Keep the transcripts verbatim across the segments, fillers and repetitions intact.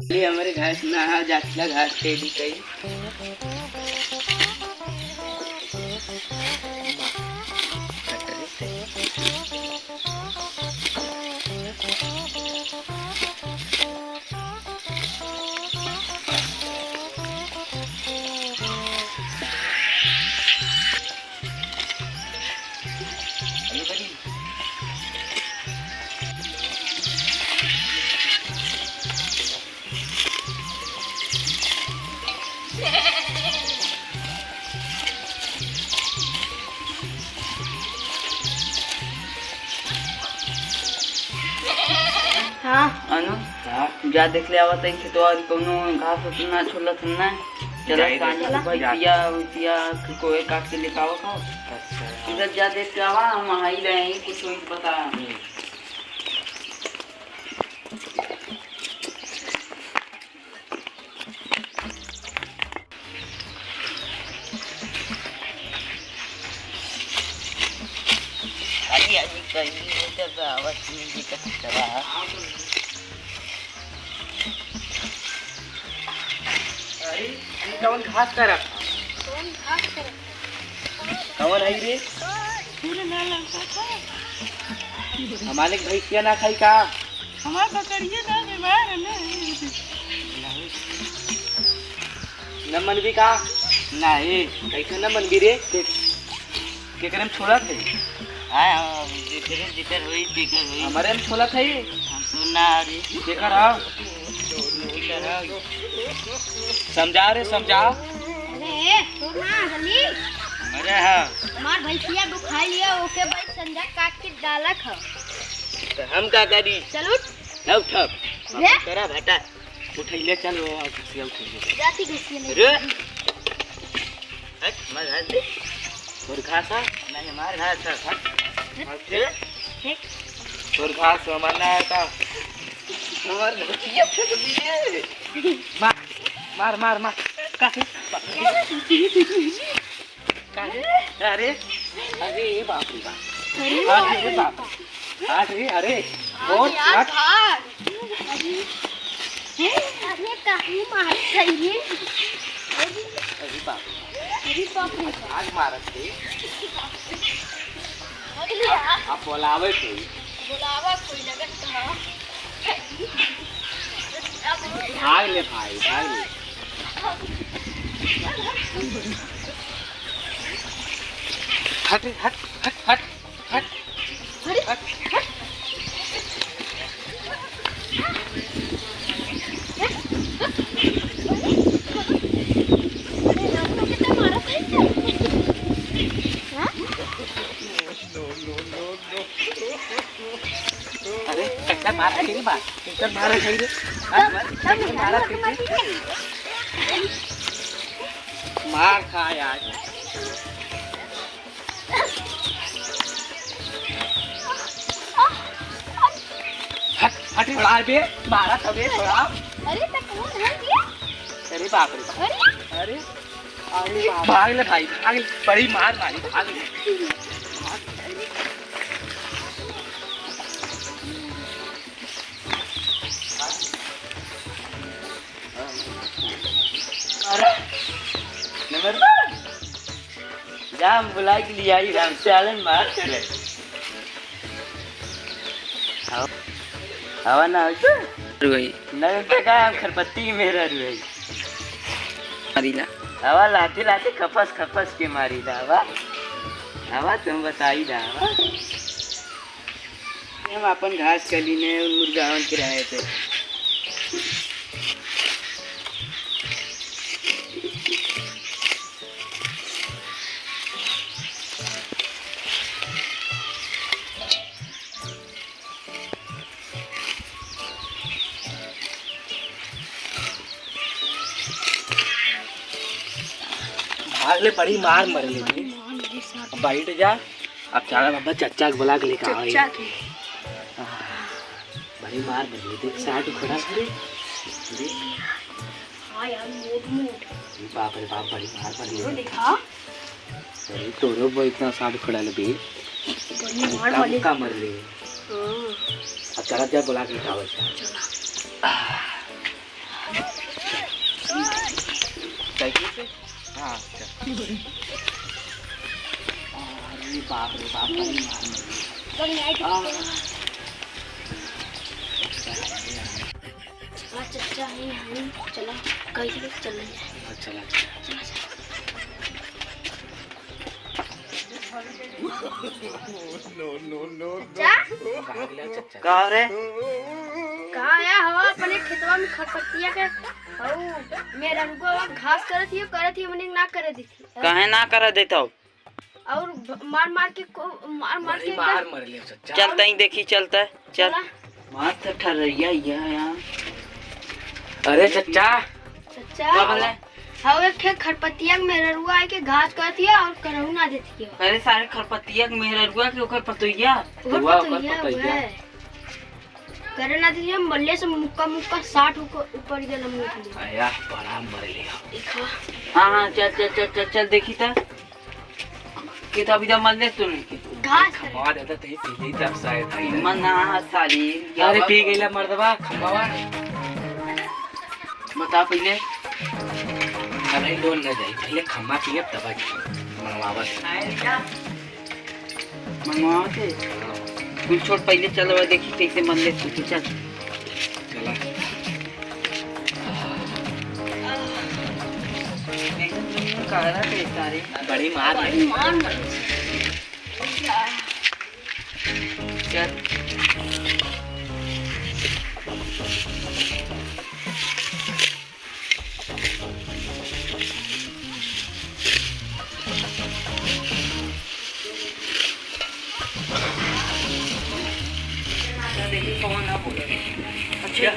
ले हमरे घास ना हा, जातिया घास दे दी कई। हाँ। अनु, हाँ। जा देख ले आवत है खेतवा, कौनो घास उस ना छोलत है ना। चला जाए दे। पानी चला। भैंसिया, उसिया, कोई काट के लेके आवा खाओ। अच्छा। इधर जा देख के आवा, हम आई रहे हैं, कुछ होई पता। हम्म। आजी, आजी, कहीं नहीं, जब आवत नहीं, दिक्कत करा। अरे, ये कौन घास का रखा? कौन घास का रखा? कौन है रे? पूरे ना लौटा था। हमारे भैंसिया ना खाई का? हमार बकरिया ना बीमार है ना। न मनबी का? नहीं। कैसे न मनबी रे? के-, केकरे में छोड़ा थे? हाँ, हाँ, जेकरे, जेकर होई, तेकर होई। हमारे में छोड़ा थे? हम तो ना रे। केकर हो? जेकर हो। समझा रे, समझा। अरे, तोर ना हली। अरे हाँ। हमार भैंसिया दुखाई लिया, ओके भाई संजय काट के डालक ह। तो हम का करी? चल उठ। ना उठब। रे। करा भाटा। उठैले चल, वो घसिया उठैले। जाती घसिया नहीं। रे। हट, हमार घास दे। तोर घास है? नहीं, हमार घास है। हट। हट। हट। हट। तोर घास है, हमार ना है का? हमार घसिया फेंक दिए। मार, मार, मार, मार। का है? का रे? अरे, अरे बाप रे बाप। अरे अरे बाप रे। अरे, अरे, अरे, और यार, हट। भाग। अरे, हे, अरे, काहे मारत है ये? अरे बाप रे। अरे बाप रे। आज मारत है। अरे यार। आप बोलावे कोई। बोलावा कोई लगत था। भाग ले भाई, भाग ले। हट, हट, हट, हट, हट। अरे, हट। हट। अरे, रात को कितना मारा था इसको? हाँ? अरे, कैसा मारा तेरी बात? कैसा मारा तेरी? हाँ, तब, तब कैसा मारा तेरी? मार खा यार। हट, हट, छोड़ा बे, मारा था बे, छोड़ा। अरे, तो कौन है ये? अरे बाप रे बाप। अरे। अरे। अरे बाप। भाग ले भाई, भाग ले, बड़ी मार मारी, भाग ले। अरे, नंबर जा, हम बुला के लिया ही राम से आलन मार करे। आओ। आवा ना, आओ तो। रुई। नहीं तो का, हम खरपत्ती में रह रुई। मारीला। आवा, लाते लाते खपस खपस के मारीला, आवा। आवा, तुम बताई दा, आवा। हम आपन घास कली ने मुर्गावन के रहे थे। भाग ले, बड़ी मार मर ले। बैठ जा। अब चला बाबा, चच्चा के बुला के लेके आवे। चच्चा के। आह, बड़ी मार मर ले, देख, साठ खड़ा करे। देख। हाँ यार, मोट मोट। अरे बाप रे बाप, बड़ी मार मर ले। वो देखा। अरे तोरो वो इतना साठ खड़ा लगे। बड़ी मार इतना मर ले। मुक्का मर ले। हाँ। अब चला जा, बुला के लेके आवे। चला। आह। हाँ, चल। अरे बाप रे बाप, बड़ी मार मरी। आ। हाँ, चच्चा, ही, ही, चला, कहीं से चल रही है। हाँ, चला, चला। चला, चला। चच्चा? कहाँ रे? कहाँ आया हो? अपने खेतवा में खरपतिया के, हऊ, मेहररुआ घास करत हियो, करत हियो, मने ना करे देती। काहे ना करे देत हो? और भ-, मार मार के को-, मार मार बड़ी के मार एकदम मर लिया चच्चा। चल तई देखी, चल तई, चल। चला। मार तो ठर्रैया, या, या। अरे चच्चा। चच्चा। का बोले? हाँ, एक ठे खरपतिया के मेहररुआ आके घास करती है और करहू ना देती है। अरे सारे खरपतिया के मेहररुआ के ओकर पतोहिया। ओकर पतोहिया, पतोहिया। करे ना देती है, मल्ले से मुक्का मुक्का साठ ऊपर, ऊपर गेल हम लोग के। आया, बड़ा मर लिया। देखा। हाँ, हाँ, चल, चल, चल, चल, चल, देखी त। के तो अभी तो मर ले तू नहीं के। घास करे। खंभवा देता थे, पी गई तब शायद आई। मन ना साली। अरे, पी गईला मर्दवा, खंभवा। बता पहले। अरे, लोन ना जाई, पहले खंभा पिए तब मंगवावा। मंगवावा से। कुछ छोड़, पहले चल, वह देखी कैसे मन ले तू, चल। चला। एकदम दुनिया काला थे सारे। बड़ी मार है। बड़ी मार मारी। चल। देखी कौन ना बोले। अच्छा, क्या?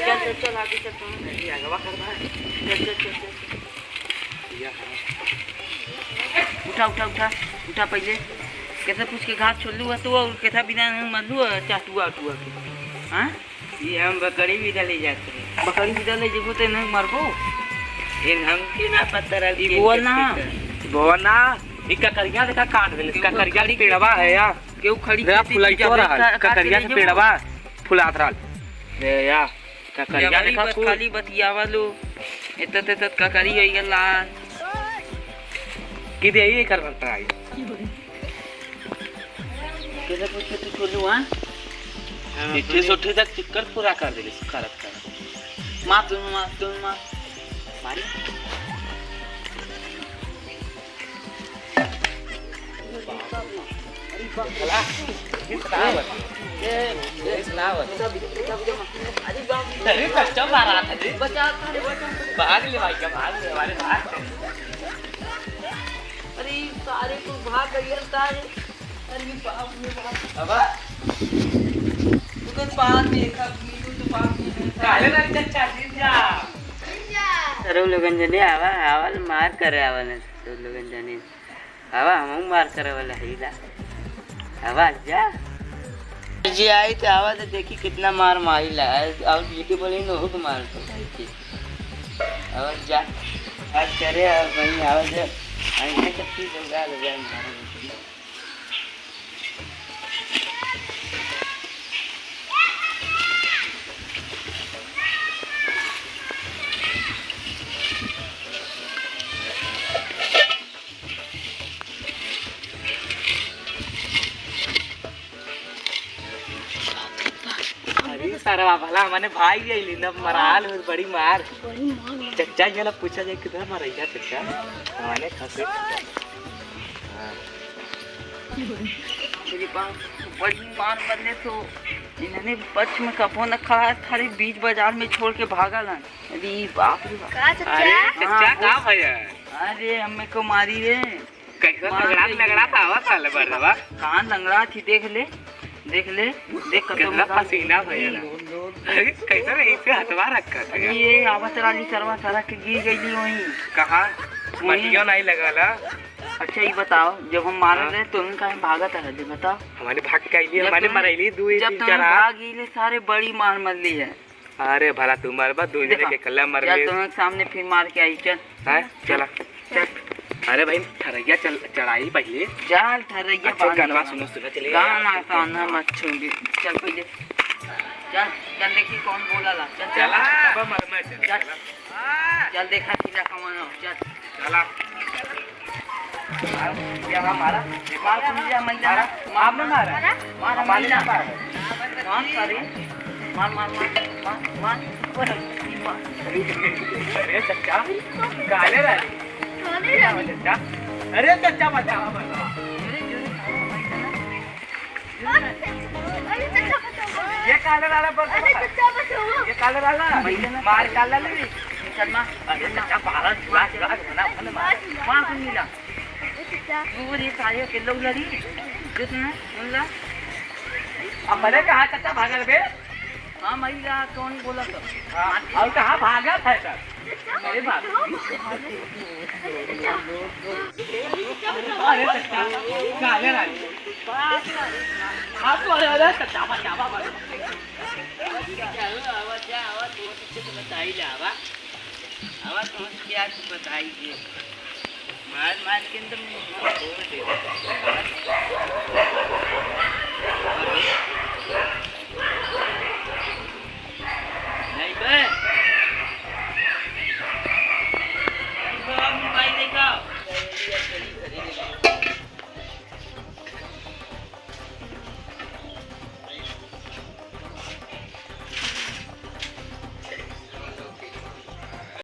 चल, चल, चल, आगे चल, तुम। चल, चल, चल, चल। उठा, उठा, उठा, उठा पहले। कैसे पूछ के घास छोड़ लू तू और कैसा बिना मर लू चाटुआ, टुआ के। हाँ? ये हम बकरी भी डाले जाते हैं। बकरी भी डाले जेबो ते नहीं मरबो। ये हम के ना पत्थर अब ई के बोल ना। बोल ना। ई ककरिया देखा काट देले। केहू ककरिया खड़ी पेड़वा है यार। केहू खड़ी देखा खेती फुलाई की तो रहा। का-, काट ककरिया देले के जेबो। पेड़वा फुलात रहा। ले यार। ककरिया जवानी देखा बस कुल। खाली बतियावा लो। एतत, एतत ककरी होई गला। कि दे ये कर बनता है। कैसे पूछ के तू छोड़ू, हाँ? हाँ, इतने सोठे तक चिक्कर पूरा कर देले, करत, करत। मार तू, मार तू, मार। मारी। अरे, बच्चा मारा था जी। भाग ले भाई, भाग ले, हमारे भाग। अरे, सारे को भाग गई है, सारे। अरे, बाप रे बाप। अब तू के पार देखा, तू तो पार नहीं है। काहे ना चच्चा जी जा। अरे, लोगन जने आवा, आवा, मार करे आवा ना, तो लोगन जने। आवा, हमहू मार करे वाला हई ला। आवा, जा। जे आई त आवा त देखी कितना मार मारी ला। और ये के बोले न हो तो मार तो भाई के। आवा, जा। आज करे, आवा, वहीं आवा, जा। आई नहीं तो फिर लगा, लगा मार। अरे सरवा भला, मने भाई गइली न, मराल हो, बड़ी मार। बड़ी मार, मार। चच्चा, ये ला पूछा जाए, कितना मरैया चच्चा? मने खसे। हाँ। अरे बाप, बड़ी मार मरले तो इन्होंने पक्ष में कपो न खड़ा है, थारे बीच बाजार में छोड़ के भागल है। अरे बाप रे बाप। का चच्चा? अरे चच्चा, हाँ, का भैया? अरे हमें को मारी रे। कैसा मार लगड़ा, गई। लगड़ा था, आवा साले बरवा। कहाँ लंगड़ा थी, देख ले, देख ले, देख कतौ कितना मकान। पसीना भैया ना। अरे, कैसा रे, इसे हथवा रखा था अरे, यार। ये आवत रानी सरवा सरक के गिर गई वहीं। कहाँ? वहीं। मटिया नहीं लगा ला। अच्छा, ये बताओ, जब हम मारत हाँ। रहे, तो उनका हम भागत रहे, बताओ। हमारे भाग के आइली, जब हमारे तुम, मरैली, दो, जब तीन, तुम चार, आठ। भाग गईले, सारे बड़ी मार मरली है। अरे भला तू मरबा, दो जने देखा, के कल्ला मर चल ले। तुम्हें सामने फिर मार के आई, चल। हैं? चला। चल। अरे भाई, ठरैया चल, चढ़ाई पहले। चल, ठरैया अच्छा, बांध गानवा के सुनो, सुनो, चले गाना यार। गाना मत छोड़ी। चल पहले। चल, चल देखी कौन बोला ला। चल, चल। चला। चल, चल देखा कि ना कमाना हो, चल। चला। मार, ये हमारा। मार, कुंजिया, मंजा। मार, मार, मार। मार, मार, मार। मार, मार, मार। मार, मार, मार। अरे चच्चा, काले रानी। चच्चा, अरे चच्चा, बचावा, बचावा। ये काले वाला पर अरे चच्चा, बचावा। ये काले वाला। मार काले ले। चल मार। अरे चच्चा, बारह जुआ, जुआ, जुआ, जुआ, मार। मार, मार, मार। तू ये काहे के लोग लड़ी? जो तूने, सुन ला। अब भले कहा चच्चा भागल बे। हाँ, मई ला, कौन बोला तो? हाँ, और कहाँ भागत है सर? अरे बाप। अरे चच्चा, काले रानी। हाँ, तो अरे, अरे, चच्चा, बचावा, बचावा। आवा, जा, आवा, तू पीछे से बताई जा, आवा। आवा, तू क्या तू बताई दे। मार, मार के अंदर मुंह फोड़ दे।